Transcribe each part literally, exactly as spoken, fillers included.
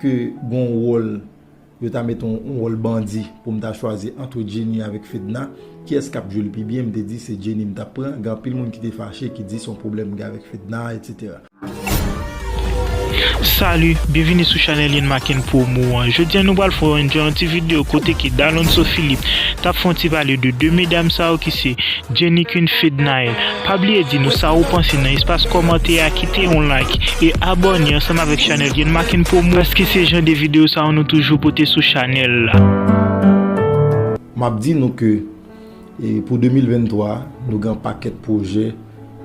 ke gon wòl, yo ta mete yon, yon wòl bandi pou m ta chwazi ant Jenny avèk Fedna, kiyès k ap jwe l pi byen? M te di se Jenny m t ap pran. Gen anpil moun ki te fache, ki di se yon pwoblèm m gen avèk Fedna, etsetera. Salut, byenvini sou chanèl Yen Maken Promo an. Jodi a nou pral fè yon, yon ti videyo kote ke Dalonso Philippe t ap fè yon ti pale de de medam sa yo ki se Jenny Queen Fednaelle. Pa bliye di nou sa ou panse nan espas kòmantè a, kite yon like e abòne ansanm avèk chanèl Yen Maken Promo, paske se jan de videyo sa yo nou toujou pote sou chanèl la. M ap di nou ke, e, pou de mil venntwa, nou gen yon pakèt pwojè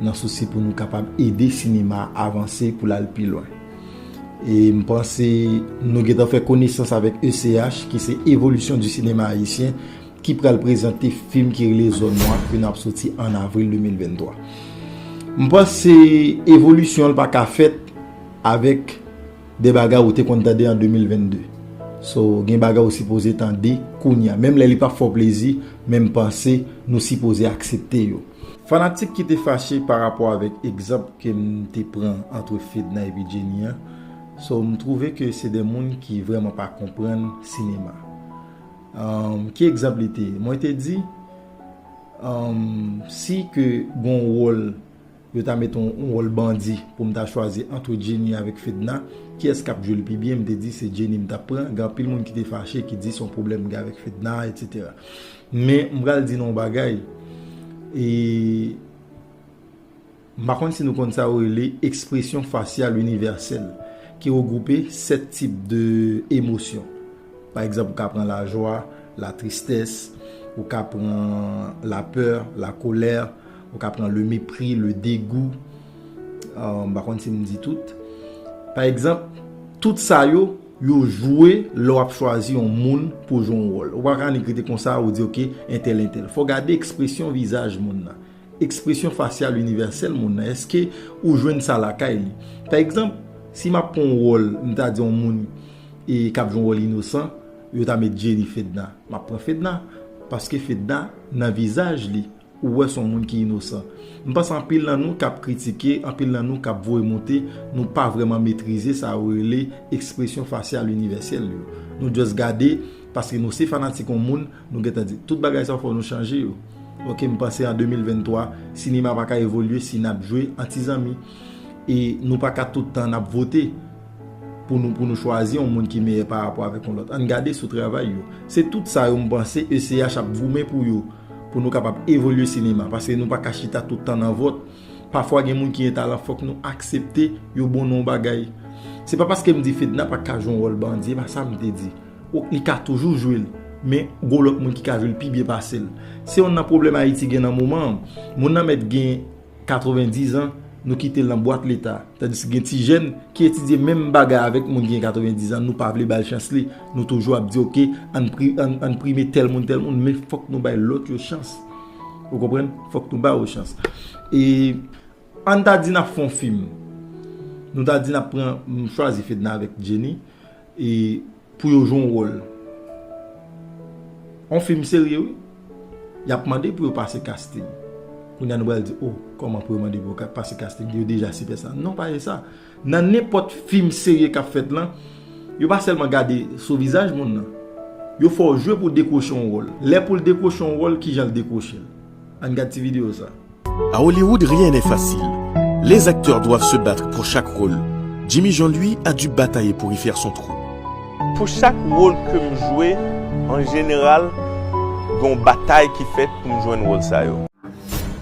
nan sousi pou nou kapab ede sinema a avanse pou l al pi lwen. E m panse nou gentan fè konesans avèk E C H, ki se Évolution du Cinéma Haïtien, ki pral prezante fim ki rele Zòn Nwa ke n ap soti an avril de mil venntwa. M panse evolisyon an pa ka fèt avèk de bagay ou te konn tande an de mil vennde. So, gen bagay ou sipoze tande kounye a. Menm lè li p ap fè w plezi, men m panse nou sipoze aksepte yo. Fanatik ki te fache pa rapò avèk egzanp ke m te pran ant Fedna epi Jenny an, so, m twouve ke se de moun ki vrèman pa konprann sinema. Ahn, ki egzanp li te ye? Mwen te di, ahn, si ke gon wòl, yo ta mete yon, yon wòl bandi pou m ta chwazi ant Jenny avèk Fedna, kiyès k ap jwe l pi byen? M te di se Jenny m t ap pran. Gen anpil moun ki te fache, ki di se yon pwoblèm m gen avèk Fedna, etsetera. Men, m pral di nou yon bagay. E, m pa konn si nou konn sa yo rele ekspresyon fasyal inivèsèl, ki regwoupe sèt tip de emosyon. Pa egzanp, ou ka pran lajwa, latristès, ou ka pran lapè, lakolè, ou ka pran le mépris, le dégoût. Ah, m pa konn si m di tout. Pa egzanp, tout sa yo, yo jwe lè w ap chwazi yon moun pou jwe yon wòl. Ou pa ka annik rete konsa, ou di, "Ok, entèl, entèl." Fò w gade ekspresyon vizaj moun nan. Ekspresyon fasyal inivèsèl moun nan, èske ou jwenn sa lakay li? Pa egzanp, si m ap pran yon wòl, m ta di yon moun, e, k ap jwe yon wòl inosan, yo ta met Jenny Fedna. M ap pran Fedna, paske Fedna, nan vizaj li, ou wè se yon moun ki inosan. M panse anpil nan nou k ap kritike, anpil nan nou k ap voye monte, nou pa vrèman metrize sa yo rele ekspresyon fasyal inivèsèl yo. Nou just gade, paske nou se fanatik yon moun, nou gentan di, tout bagay sa yo fò nou chanje yo. Ok, m panse an de mil venntwa, sinema pa ka evolye si n ap jwe an ti zanmi. E nou pa ka tout tan n ap vote pou nou, pou nou chwazi yon moun ki meyè pa rapò avèk yon lòt. Ann gade sou travay yo. Se tout sa yo m panse E C H ap goumen pou yo, pou nou kapab evolye sinema, paske nou pa ka chita tout tan nan vòt. Pafwa gen moun ki gen talan, fòk nou aksepte yo bon nan yon bagay. Se pa paske m di Fedna pa ka jwe yon wòl bandi, e pa sa m te di. Ou, li ka toujou jwe l, men gon lòt moun ki ka jwe l pi byen pase l. Se yonn nan pwoblèm Ayiti gen nan moman an. Moun nan mèt gen katrevendiz an, nou kite l nan bwat leta. Tandis gen ti jèn ki etidye menm bagay avèk moun ki gen katrevendiz an, nou pa vle ba l chans li. Nou toujou ap di, "Ok, ann pri-, ann, ann prime tèl moun, tèl moun," men fòk nou bay lòt yo chans. Ou konprann? Fòk nou ba yo chans. E ann ta di n ap fè yon fim. Nou ta di n ap pran, m chwazi Fedna avèk Jenny. E pou yo jwe yon wòl. Yon fim serye, wi. Y ap mande pou yo pase casting. Kounye a nou pral di, "Oh, kòman pou yo mande pou yo ka-, pase casting? Yo deja sipèsta." Non, pa se sa. Nan nenpòt fim serye k ap fèt lan, yo pa sèlman gade sou vizaj moun nan. Yo fè w jwe pou w dekwoche yon wòl. Lè pou l dekwoche yon wòl, kijan l dekwoche l? Ann gad ti videyo sa. À Hollywood, rien n'est facile. Les acteurs doivent se battre pour chaque rôle. Jimmy Jean, lui, a dû batailler pour y faire son trou. Pou chak wòl ke m jwe, an jeneral, gen yon batay ki fèt pou m jwenn wòl sa yo.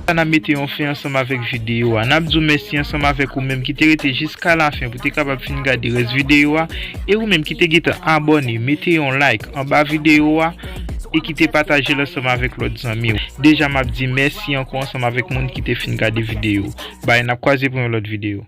N ap mete yon fen ansanm avèk videyo a. N ap di w mèsi ansanm avèk ou menm ki te rete jiska lafen pou te kapab fin gade rès videyo a. E ou menm ki te gentan abòne, mete yon like anba videyo a e ki te pataje l ansanm avèk lòt zanmi w. Deja m ap di mèsi ankò ansanm avèk moun ki te fin gade videyo. Bye, n ap kwaze pou yon lòt videyo.